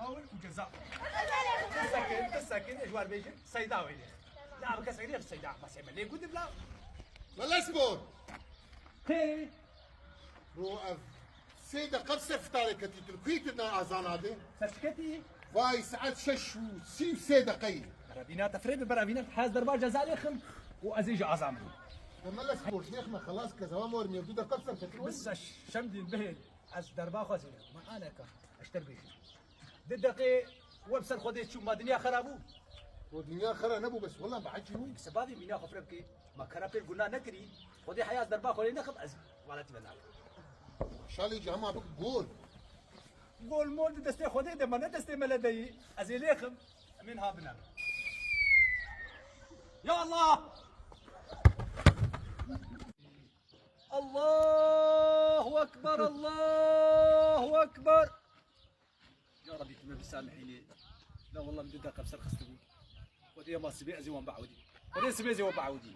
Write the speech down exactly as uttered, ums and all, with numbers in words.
Awil û ceza. Bisekin, bisekin, ê ji wer bêjin, seyda wê lê. Na bi kesek lê seyda, ma sê me lê gudib la. Mele Spor! Tê. Ro ev sê deqe bi ser fitarê ketî, tu li kuyê kirina azana de? Ser çi ketî? Vay, saet şeş û sî û sê deqeyî. Beravîna te firê bi beravîna te hez derba ceza lê xim û ez ê ji azan bim. Mele Spor, lê xime xelas ke, zewa mor mir du deqe bi ser ketî. Bisa şemdîn bihêl. Ez derba xwe zîne. Ma aneka. Ez ter bêjim. Di deqê we bi ser Xwedê çû, ma dinya xera bû? O dinya xera nebû, bes wela behecî bû. Bi sebabî mîna xwe fireb kê. Ma kera pêl guna nekirî. Xwedê heya ez derba xwe lê nexim, ez welatî ve nakim. Şalê cama bik gol. Gol mol di destê Xwedê de, ma ne destê me le de yî. Ez ê lêxim. Min ha binem. Ya Allah! Allahu Ekber, Allahu Ekber. Ya Rabbi, tu me bisamihînê. La wallah, min du deqe bi ser xistibû. Xwedê ya ma sibê ez ê wan biewidî. Xwedê sibê ez ê wan biewidî.